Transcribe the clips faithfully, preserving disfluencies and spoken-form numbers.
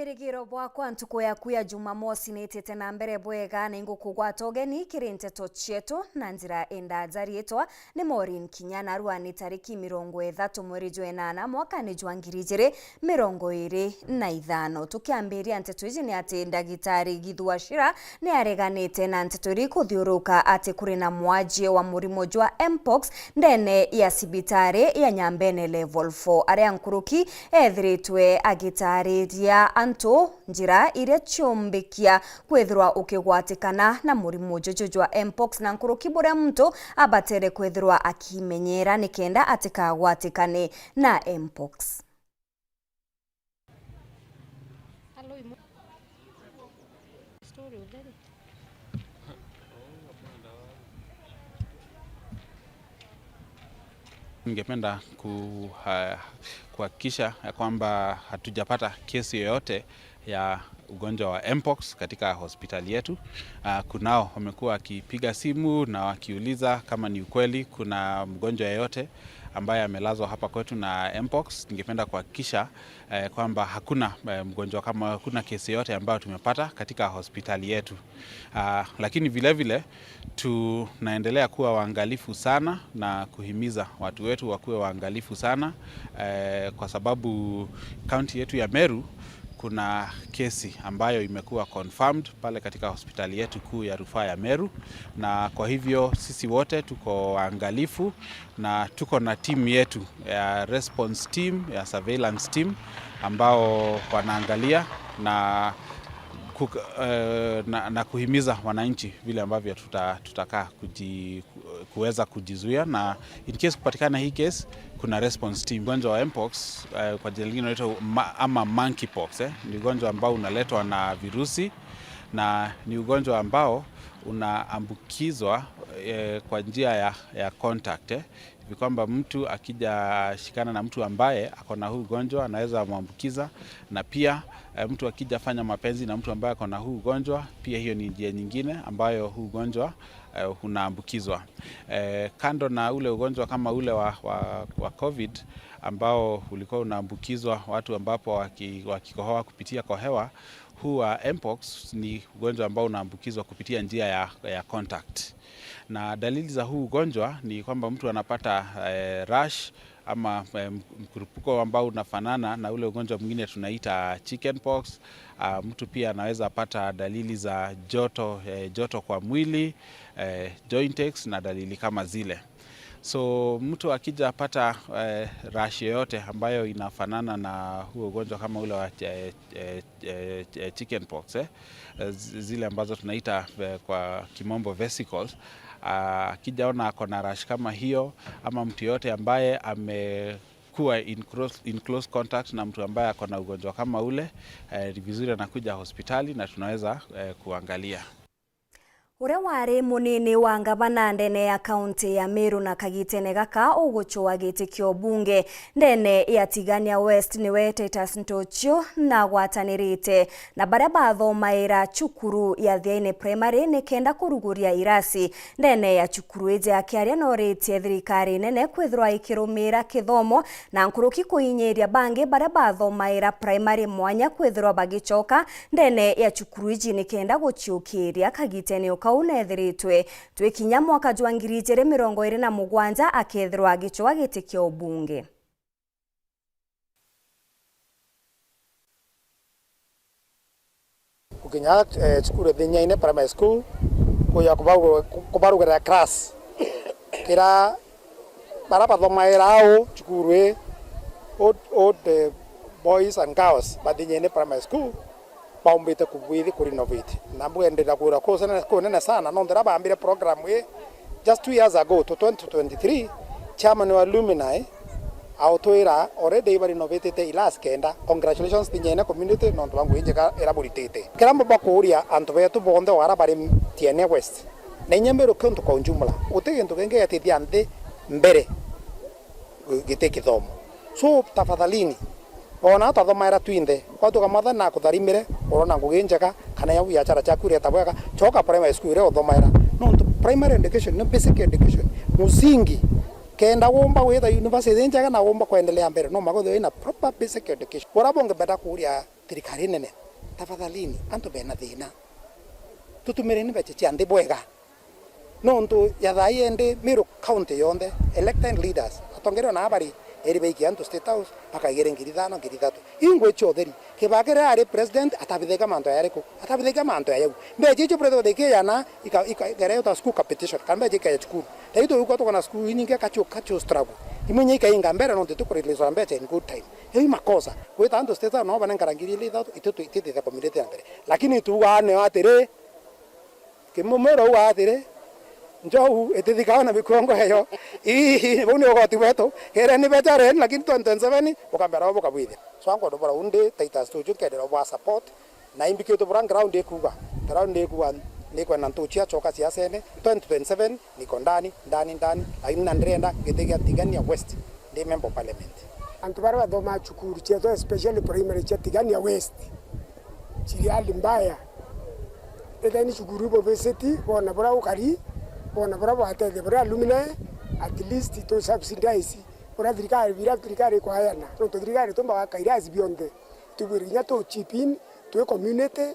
Irigiro bwakwa, ntuku yaku ya Jumamosi nitite na mbere bwega, na ingukugwata ugeni kiri nteto cietu na njira indaja. Riitwa ni Maureen Kinya, narua ni tariki mirongo ithatu mweri jwa inana mwakani jwa ngiri ijiri mirongo iri na ithano. Tukiambiria nteto iji ni ati ndagitari Githu Wachira ni areganite na nteto iria ikuthiuruka ati kuri na mwajie wa murimo jwa mpox ndene ya cibitari ya Nyambene Level four, aria nkuruki ethiritwe agitariria antu njira iria ciumbikia kwithirwa ukigwatikana na murimo juju jwa mpox, na nkuruki buria muntu abatere kwithirwa akimenyera nikenda atikagwatikane na mpox. Hello, Imo. Story utheri. Ningependa ku-, ha-, kuhakikisha ya kwamba hatujapata kesi yoyote ya ugonjwa wa mpox katika hospitali yetu. Ah, kunao wamekuwa wakipiga simu na wakiuliza kama ni ukweli kuna mgonjwa yeyote ambaye amelazwa hapa kwetu na mpox. Ningependa kuhakikisha eh, kwamba hakuna, eh, mgonjwa kama, hakuna kesi yote ambayo tumepata katika hospitali yetu. Ah, lakini vile vile tunaendelea kuwa waangalifu sana na kuhimiza watu wetu wakuwe waangalifu sana, eh, kwa sababu kaunti yetu ya Meru kuna kesi ambayo imekuwa confirmed pale katika hospitali yetu kuu ya rufaa ya Meru, na kwa hivyo sisi wote tuko waangalifu na tuko na timu yetu ya response team, ya surveillance team, ambao wanaangalia na ku-, eh, na, na kuhimiza wananchi vile ambavyo tuta-, tutakaa kuji-, kuweza kujizuia, na in case kupatikana hii case, kuna response team. Ugonjwa wa mpox, eh, kwa jina lingine unaitwa ma-, ama monkeypox, eh, ni ugonjwa ambao unaletwa na virusi, na ni ugonjwa ambao unaambukizwa, eh, kwa njia ya, ya contact, eh. Hivi kwamba mtu akija shikana na mtu ambaye ako na huu ugonjwa, anaweza mwambukiza, na pia, eh, mtu akija fanya mapenzi na mtu ambaye ako na huu ugonjwa, pia hiyo ni njia nyingine ambayo huu ugonjwa, eh, unaambukizwa. Eh, kando na ule ugonjwa kama ule wa, wa, wa covid ambao ulikuwa unaambukizwa watu ambapo waki-, wakikohoa kupitia kwa hewa, huu wa mpox ni ugonjwa ambao unaambukizwa kupitia njia ya, ya contact. Na dalili za huu ugonjwa ni kwamba mtu anapata, eh, rash ama, eh, mkurupuko ambao unafanana na ule ugonjwa mwingine tunaita chickenpox. Ah, mtu pia anaweza pata dalili za joto, eh, joto kwa mwili, eh, joint aches na dalili kama zile. So, mtu akija pata, eh, rash yoyote ambayo inafanana na huo ugonjwa kama ule wa, eh, eh, eh, eh, chickenpox, eh, eh, zi-, zile ambazo tunaita, eh, kwa kimombo vesicles, ah, akijaona ako na rash kama hiyo, ama mtu yoyote ambaye amekuwa in close, in close contact na mtu ambaye ako na ugonjwa kama ule, eh, ni vizuri anakuja hospitali na tunaweza, eh, kuangalia. Uria wari munini wa ngavana ndene ya kaunti ya Meru na kagitene gaka ugucua giti kia ubunge ndene ya Tigania West niwe Titus Ntuchio, na agwatanirite na baria bathomaira cukuru ya Thiaine Primary nikenda kuruguria irasi ndene ya cukuru iji, akiaria noritie thirikari nene kwithirwa ikirumira kithomo na nkuruki kuinyiria bangi baria bathomaira primary mwanya kwithirwa bagicoka ndene ya cukuru iji nikenda guciukiria kagitene o kau nethiritwe twi kinya mwaka jwa ngiri ijiri mirongo iri na mugwanja akethirwa agicwa giti kia ubunge. Gukinya, eh, cukuru Thiaine Primary School, kuja kubaru-, kubarugurira class. Kira baria bathomaira au cukuru ii, old, old, eh, boys and girls ba Thiaine Primary School, baumbite kubwithi ku renovate. Na bwenderea kwira kunene, kunene sana, nontu riria baambire program ii, just two years ago, to twenty twenty-three, chairman wa alumni autwira already iba renovatete class kenda. Congratulations Thiaine community nontu bwa ngugi njega iria buritite. Kiria mbakuuria antu betu bonthe o aria bari Thiaine West, na inya Meru kiuntu kwa ujumla, guti gintu kingi giatithia nthi mbere giti kithomo. So, tafadhalini, ona twathomaira twinthe, kwatuka Mwathani nakutharimire, urona ngugi njega, kana ya biachara ciaku ireta bwega, coka primary school iria uthomaira. Nontu primary education ni basic education, musingi. Kenda wumba gwitha university njega na wumba kwendelea mbere, no mwanka withirwe wina proper basic education. Uria bungi mbenda kuuria Thirikari nene, tafadhalini, antu bena thina, tutumireni mbeca cia nthi bwega. Nontu ya thaa ii endi Meru County yonthe, elected leaders, atongeria ona abari, eri baikia antu State House, bakaigire ngiri ithano, ngiri ithatu. Ingwe cia utheri, Kibaki riria ari president, atabithaika mantu ya yariku? Atabithaika mantu ya yau. Mbeca icio president ikijana, ika-, ika-, ikarea uta school competition, kana mbeca ikaja cukuru. Taitu ugwa tukona school inyingi kachu, kachu struggle. Imwe inya ikainga mbere nontu tukurilizwa mbeca in good time. Yau i makosa. Gwita antu State House no banenkara ngiri ili ithatu, itu tu-, itithithe community ya mbere. Lakini tuugaa nio atiri, Kimumero auga atiri, njogu itithikaga na mikongo eyo. Ii, bau ni ugoti bwetu. Kere ni becha reni, lakini twenty twenty-seven, bukambera bo bukabwithia. So, ankwenda bura undi Titus Tuju, nkendera bwa support. Na imbikitwe bura ground ikuuga. Ground ikuuga, nikwenda ntuchi acoka siasene. Twenty twenty-seven, niko ndani, ndani, ndani. Lakini na ndirenda giti gia Tigania West. Ndi member of parliament. Antu baria bathomaa cukuru cietu, especially primary cia Tigania West, ciri hali mbaya. Etheni cukuru ibo visit, bona buria ukari, bona buria bwatethia buria alumni, at least tu subsidize buria thirikari, biria thirikari ikwayana. Nontu thirikari tumbaga kairasi bionthe. Tubwire kinya tu chip in, twi community,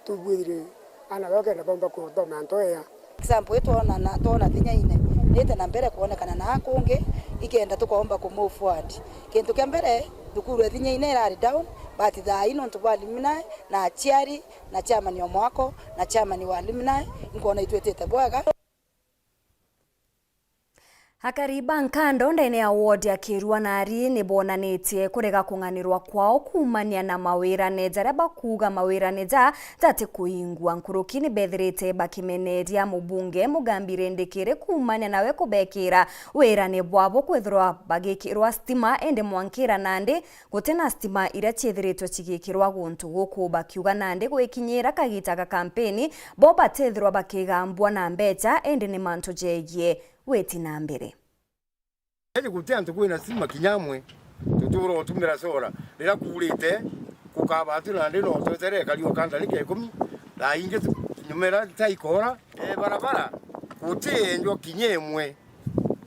tubwire ana bakenda bomba kuthoma ntoea. Example ii twona na, twona Thinyaine, niite na mbere kwonekana na kungi, ikenda tukomba ku move forward. Kintu kia mbere, thukuru e Thinyaine irari down, but thaa ii nontu bwa alumni na aciari na chairman o mwako na chairman wa alumni, nkwona itwitite bwega. Akari ba Nkando ndene ya ward ya Kirua Nari ni bonanitie kurega kung'anirwa kwao kuumania na mawirane jaria bakuuga mawirane ja jati kuingwa. Nkuruki ni bethirite bakimeneria mubunge Mugambi Rindikiri kuumania nawe kubekira wirane bwabo kwithirwa bagikirwa stima, indi mwankira nandi guti na stima iria ciithiritwe cigikirwa guntu guku, bakiuga nandi gwikinyira kagita ga kampeni, bo batethirwa bakigambua na mbecha, indi ni mantu jegie witi na mbere. Indi guti antu kwina stima kinya amwe, tutura utumira solar. Riria kuurite, gukaba tu nandi no twetere kariu kanda ni ka ikumi, thaa ingi nyumera taikora. E, barabara, guti enjwa kinya imwe.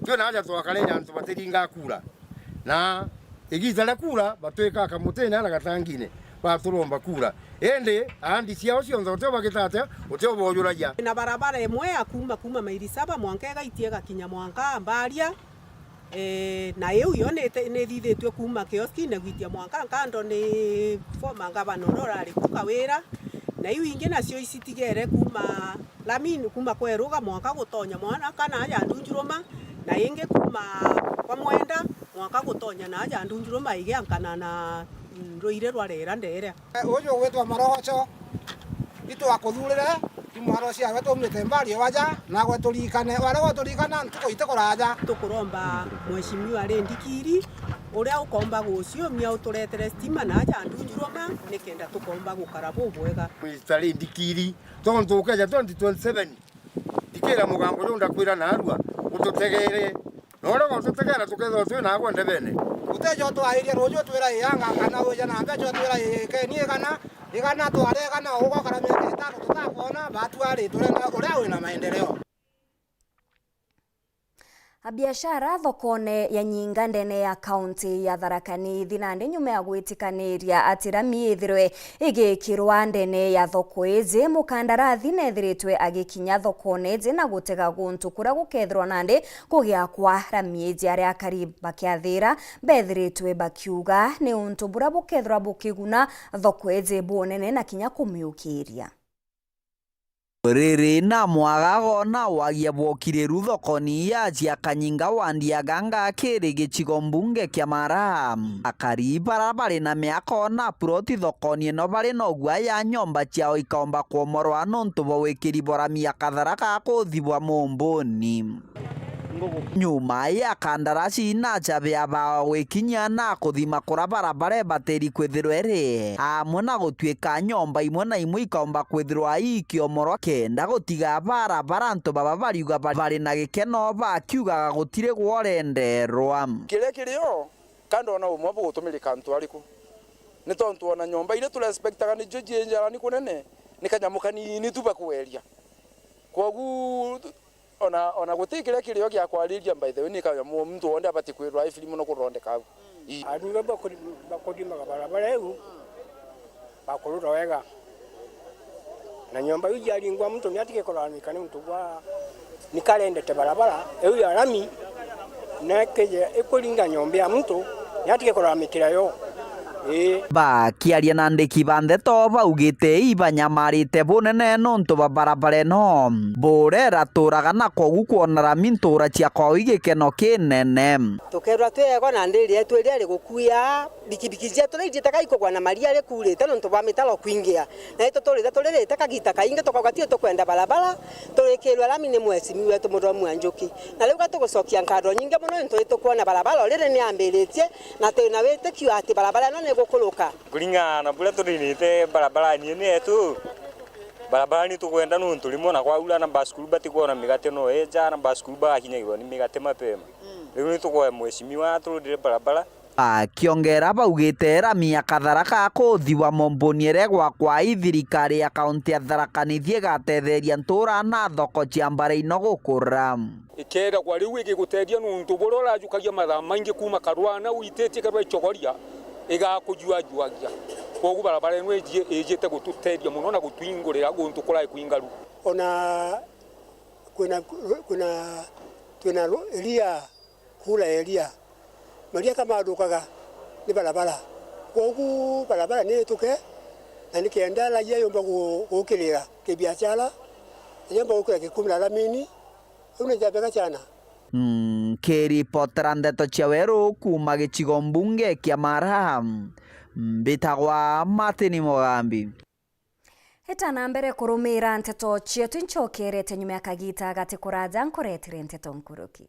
Twina aja twakare na antu batiringa kura. Na igiita ria kura, batwika kamutine na gatangine, baturomba kura. Indi ahadi ciao cionthe utio bagita atia, utio boojuragia. Na barabara imwe ya kuuma, kuuma maili saba mwanka igaitia igakinya mwanka Mbaria. E, na iu yo ni ite-, ni ithithitue kuuma kioskine gwitia mwanka Nkando ni former ngavana uria urari ku Kawira. Na iu ingi nacio icitigere kuuma Lamini, kuuma kweruga mwanka gutonya mwanka na aja Ndunjuruma, na ingi kuuma kwa Mwenda mwanka gutonya na aja Ndunjuruma igiankana na, mm, ruiri rwa rera nderia. Uju ugwitwa Morogocho, itwakuthurire, ti mwaro ciawe tumite mbari waja, nawe turikane, wari guturikana ntuku iti kuraja. Tukuromba Mheshimiwa Rindikiri, uria ukomba guciumia uturetere stima na aja Ndunjuruma, nikenda tukomba gukara bubwega. Mister Rindikiri, tontu ukeja twenty twenty-seven, thikira mugambo juu ndakwira narua, ututegere. Na uria ugututegera tukethirwa twi naagwe ndebene. Uteja utwariria ruuju utwira ii anga kana wija na mbeca utwira ii keni igana, igana tware igana ugokara miaka itano tutakwona, batu ari turenda uria wina maendeleo. Abiashara thokone ya Nyinga ndene ya kaunti ya Tharaka Nithi nandi nyuma ya gwitikaniria ati rami ithirwe igikirwa ndene ya thoko iji, mukandarathi nethiritwe agikinya thokone iji na gutega guntu kuria gukethirwa nandi kugiakwa rami iji, aria akari bakiathira bethiritwe bakiuga ni untu buria bukethirwa bukiguna thoko iji bunene na kinya kumiukiria. Riri na mwaga gona wagia bwokiriru thokoni ya cia Kanyinga wa Ndiaganga kiri gicigo mbunge kia Mara. Akari bara bari na miaka ona ploti thokoni ino bari na ugua ya nyomba ciao ikaomba kwomorwa nontu bwa wikiri bwa rami ya kathara ga kuthibwa Mumbuni. Nyuma ya kandarasi na acabe abao gwikinyia na kuthima kura barabara ibatiri kwithirwa iri amwe na gutuika nyomba imwe na imwe ikaomba kwithirwa ikiomorwa kenda gutiga barabara, antu baba bariuga ba-, bari na gikeno bakiugaga gutiri gworenderwa. Kiria kirio, ka ndona umwe bugutumirika antu ariku. Ni tontu ona nyomba iria turespectaga nicio cienjarani kunene, ni kanyamu kanini tu bakweria. Kwogu, Ona, ona guti kiria kirio gia kwariria, by the way, ni kanyamu muntu wonthe abati kwirwa i free mono kuthondeka au. Ii. Andu baria bakuri-, bakurimaga barabara iu, Bakurura wega. Na nyomba iu yaringwa muntu ni atige kulalamika niuntu bwa ni karendete barabara iu ya rami, na ikije ikuringa nyomba ya muntu, ni atige kulalamikira yo. Ii. Bakiaria na andiki ba ndeto, baugite ibanyamarite bunene nontu bwa barabara ino, buria iraturaga na kwogu kwona rami ntura cia kwao i gikeno kinene. Tukeerwa twegwa na ndiri yetu iria iri gukuya. Bikibiki cietu ni ijite kai kugwa na maria rikurite nontu bwa mitaro kwingia. Na ituturite turirite kagita kaingi tukauga tio tukwenda barabara, turikirwe rami ni mwesimi wetu Murua Mwanjuki. Na riu ga tugucokia nkatho nyingi mono nontu itukwona barabara already ni yambiritie, na twina witikio ati barabara ino ni igukuruka. Kuringana na buria turirite barabara ni yetu, barabara ni tukwenda nontu rimwe na kwaura na baskuru batikwona migate no eja, na baskuru bagakinyagirwa ni migate mapema. Riu ni tukwe mwesimiwa aturutire barabara. Akiongera baugite rami ya Kathara ka kuthi wa Mombuni iregwa kwa i thirikari ya kaunti ya Tharaka Nithi igatetheria ntura na thoko cia mbara ino gukura. Ikeethagwa riu igiguteethia nuntu buria urajukagia mathaa maingi kuuma Karwana wititie Karua Ichogoria, igakujuajuagia. Kwogu barabara ino iji-, ijite gututeethia mono na gutwingurira guntu kurai kwingaru. Ona kwina, kwina, twina ru-, iria kura eria. Maria kamathukaga ni barabara. Kwogu barabara ni ituke, na nikenda raia yumba gu-, gukirira kibiashara, yumba gukira gikumira ramini, riu ni njabega sana. Nkiripotera ndeto cia weru kuuma gicigo mbunge kia Mara, mbitagwa Martin Mugambi. Itana mbere kurumira nteto cietu, incokerete nyuma ya kagita gati kuraja nkuretire nteto nkuruki.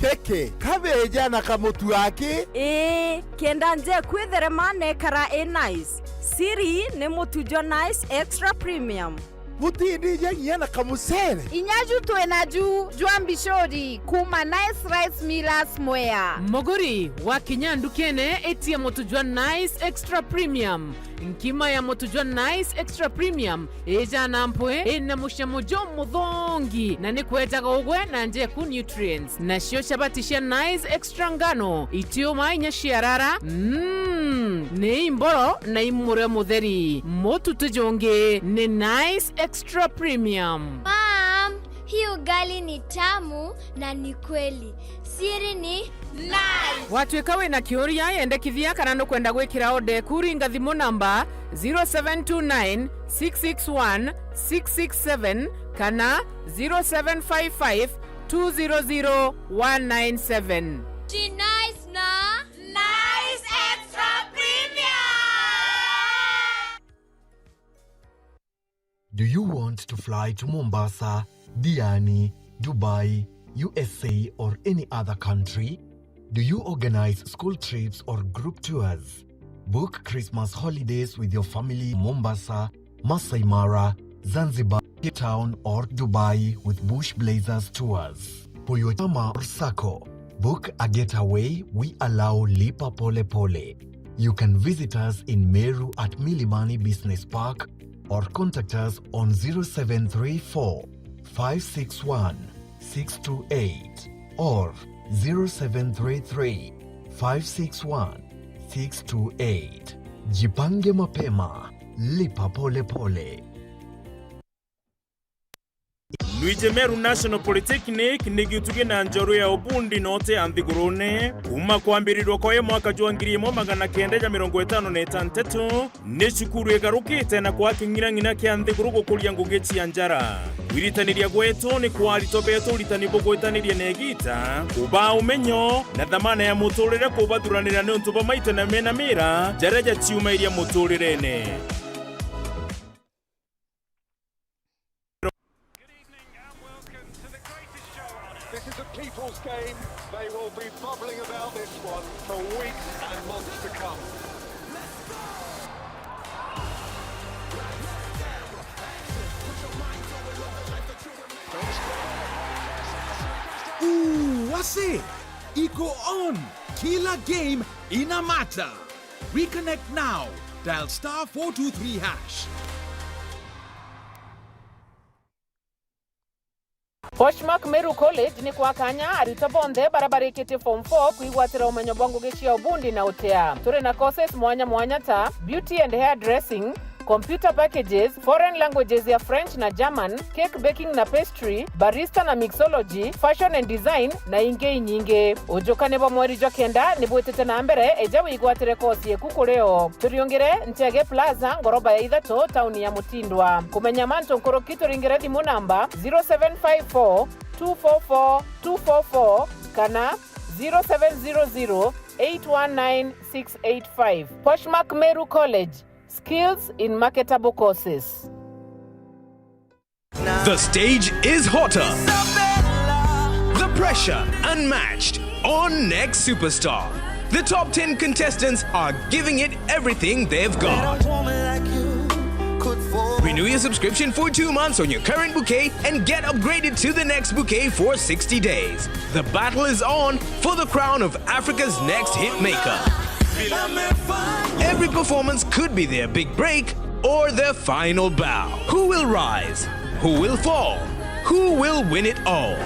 Keke, kabeja na kamutu aki. Ii, kenda nje kwitherema nekara i nice. Siri ni mutu jwa Nice Extra Premium. Butindija nginya na kamucere. Inya ju twina ju jwa mbicuri kuma Nice Rice Millers Mwea. Muguri, wakinya ndukene, itia mutu jwa Nice Extra Premium. Nkima ya mutu jwa Nice Extra Premium ijana mpwi, ina mucamo jumuthongi, na ni kwejaga ugwe na njeku nutrients. Nacio chabati cia Nice Extra ngano, itiuma inya ciarara, mm, ni imboro na imurio mutheri. Mutu ti jungi, ni Nice Extra Premium. Mom, hii ugali ni tamu na ni kweli. Siri ni Nice. Watuika wina kiuria, yendekithia kana nukwenda gwikira order eku, ringa thimu namba zero seven two nine, six six one, six six seven kana zero seven five five, two zero zero, one nine seven. Ti Nice na Nice Extra Premium. Do you want to fly to Mombasa, Diani, Dubai, U S A, or any other country? Do you organize school trips or group tours? Book Christmas holidays with your family, Mombasa, Masai Mara, Zanzibar, Cape Town, or Dubai with Bush Blazers Tours. For your chama or sacco, book a getaway, we allow Lipa Pole Pole. You can visit us in Meru at Milimani Business Park or contact us on zero seven three four, five six one, six two eight or zero seven three three, five six one, six two eight. Jipange mapema, lipa pole pole. Luigi Meru National Polytechnic ni gitugi na njorua ya ubundi note ya nthigurune. Kuuma kwambirirwa kwayo mwaka jwa ngiri imwe magana kenda ja mirongo itano na itantatu, ni cukuru igarukite na kwaa king'irang'ina kia nthiguru gukuria ngugi cia njara. Kwiritaniria gwetu ni kwa aritwa betu uritani bugwitaniria na igiita, kubaa umenyo na thamana ya muturire kubathuranira niuntu bwa maita na mena mira jaria jaciumairia muturirene. Good evening and welcome to the greatest show on earth. This is a people's game. They will be bubbling about this one for weeks and months to come. Ooh, wase! Iko on! Kila game ina matter. Reconnect now. Dial star four two three hash. Poshmark Meru College ni kwa kanya arutwa bonthe baria barikitie form four kwigwatira umenyo bwa ngugi cia ubundi na utea. Turi na courses mwanya mwanya ta beauty and hair dressing, computer packages, foreign languages ya French na German, cake baking na pastry, barista na mixology, fashion and design, na ingi inyingi. Ujukane bwa mweri jwa kenda ni bwitite na mbere, eja wigwatire kosi yeku kuri o. Turiungire Nchege Plaza, ngoroba ya ithatu, tauni ya Mutindwa. Kumenya mantu nkuruki, turingire thimu namba zero seven five four two four four two four four kana zero seven zero zero eight one nine six eight five. Poshmark Meru College, skills in marketable courses. The stage is hotter. The pressure unmatched. On Next Superstar, the top ten contestants are giving it everything they've got. Renew your subscription for two months on your current bouquet and get upgraded to the next bouquet for sixty days. The battle is on for the crown of Africa's next hit maker. Every performance could be their big break or their final bow. Who will rise? Who will fall? Who will win it all?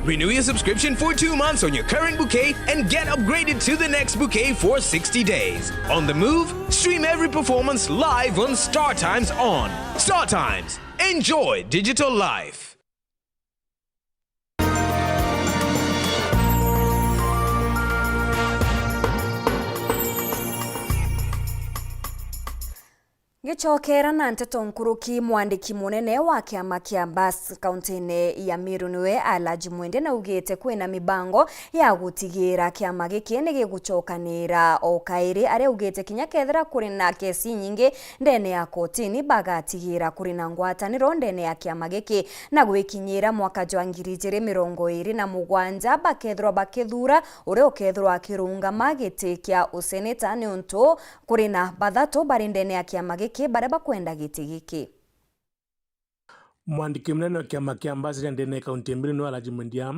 Renew your subscription for two months on your current bouquet and get upgraded to the next bouquet for sixty days. On the move, stream every performance live on StarTimes On. StarTimes. Enjoy digital life. Ngicokera na nteto nkuruki, mwandiki munene wa kiama kia Mbas kaunti-ini ya Meru niwe Alhaji Mwende naugite kwina mibango ya gutigira kiama giki ni gigucokanira o kairi, aria augite kinya kethira kuri na kesi nyingi ndene ya kotini, bagatigira kuri na ngwataniro ndene ya kiama giki na gwikinyira mwaka jwa ngiri ijiri mirongo iri na mugwanja bakethirwa bakithura uria ukethirwa akirungama giti kia useneta, niuntu kuri na bathatu bari ndene ya kiama giki baria bakwenda giti giki. Mwandiki munene wa kiama kia Ambassador ndene ya kaunti ya Meru niwe Alhaji Mwendia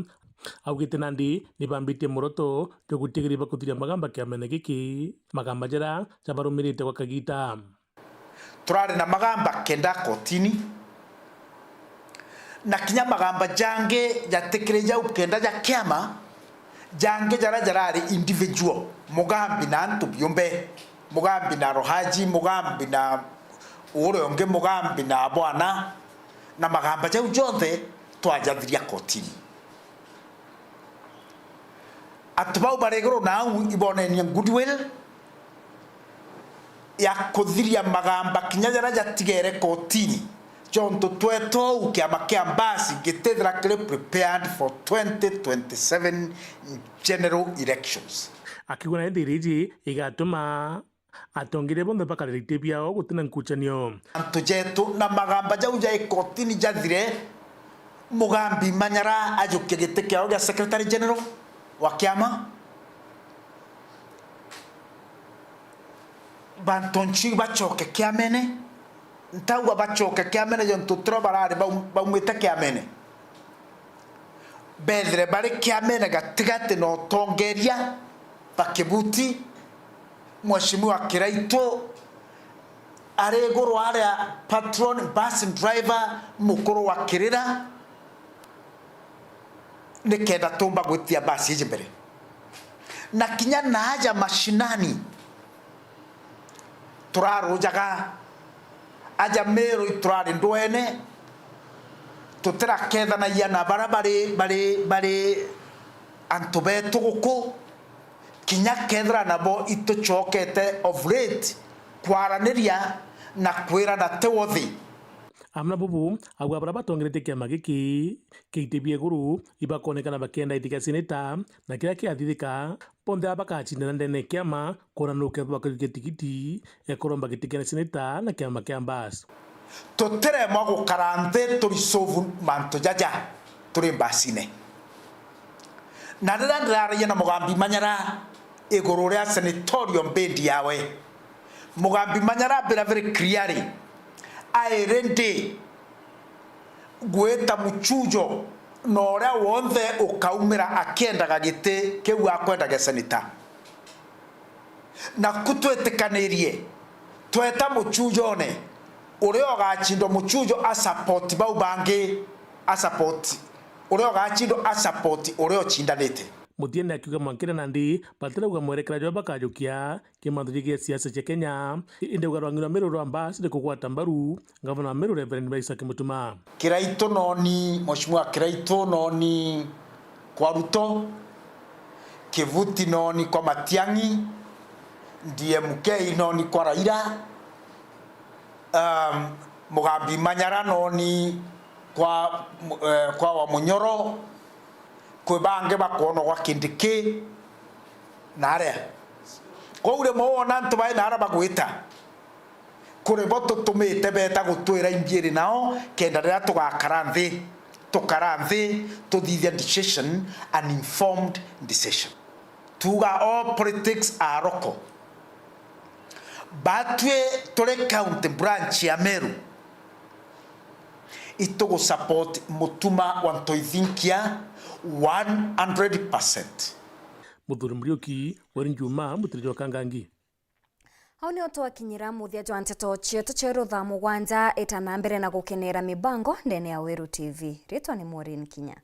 augite nandi nibambitie muroto jwa gutigiria bakuthiria magamba kiamene giki, magamba jaria jabarumirite gwa kagita. Turari na magamba kenda kotini, na kinya magamba jangi jatikiri jau kenda ja kiama, jangi jaria jarari individual, mugambi na antu biumbe, mugambi na Rohaji, mugambi na uria ungi, mugambi na bwana, na magamba jau jonthe twajathiria kotini. Antu bau bari iguru nau ibonenie goodwill ya kuthiria magamba kinya jaria jatigere kotini, jontu twetou kiama kia Mbas gitithira kiri prepared for twenty twenty-seven general elections. Akiuga na indi iri iji igatuma atongeria bonthe bakarira iti biao gutina nkuchanio. Antu jetu na magamba jau ja ikotini jathire, Mugambi Manyara ajukie giti kiao gia Secretary General wa kiama. Bantu nchi bacoke kiamene, ntauga bacoke kiamene jontu tiro barari baum-, baumite kiamene. Bethire bari kiamene gatigati na utongeria ba Kibuti, Mheshimiwa Kiraitu, ari iguru aria patron bus driver mukuru wa Kirira, nikenda tumba gwitia basi iji mbere. Na kinya na aja mashinani, turarujaga aja Meru iturari ndwene, tutirakethanagia na bara bari, bari, bari antu betu guku, kinya kethira nabo itucokete of late kwaraniria na kwirana ti wothi. Amwe na bubu, auga bara batongeretie kiama giki kia iti bia iguru ibakonekana bakienda giti kia seneta, na kiria kiathithika, bonthe aba bakacindana ndene ya kiama, kwona nu ukethirwa akijukia tigiti ya kuromba giti kia seneta na kiama kia Mbas. Tutiremwa gukara nthi turisolve mantu jaja turi Mbasine. Na riria ndiraragia na Mugambi Manyara iguru ria senatorial bid yawe, Mugambi Manyara ambira very clearly, I ready gwita muchujo Na uria wonthe ukaumira akiendaga giti kiu akwenda gia seneta. Naku twitikanirie, tweta muchujone, uria ugachindwa muchujo a support bau bangi, a support, uria ugachindwa a support uria ucindanite. Muthiene akiuga mwankire nandi batirauga mwerekera jwa bakajukia kimantu gia siasa cia Kenya, indi ugarwang'irwa Meru rwa mbasi ni kugwata mbaru ngavana wa Meru Reverend Isaac Mutuma. Kiraitu noni, Mheshimiwa Kiraitu noni kwa Ruto, Kivuti noni kwa Matiang'i, D M K noni kwa Raila, um, Mugambi Manyara noni kwa, eh, kwa wa Munyoro, kwi bangi bakwonwa gwa Kindiki na aria. Kwou rimwe wona antu bai na aria bagwita, kuri bo tutumite beta gutwira imbiiri nao, kenda riria tugakara nthi, tukara nthi, tuthithia decision, an informed decision. Tuga all politics are local. Batwi turi county branch ya Meru, itugu support Mutuma wa Ntoithinkia one hundred percent. Muthuri Muriuki, Weri Njuma, Mutiri jwa Kangangi. Au nio twakinyira muthia jwa nteto cietu cieru thaa mugwanja. Ita na mbere na gukenera mibango ndene ya Weru T V. Ritwa ni Maureen Kinya.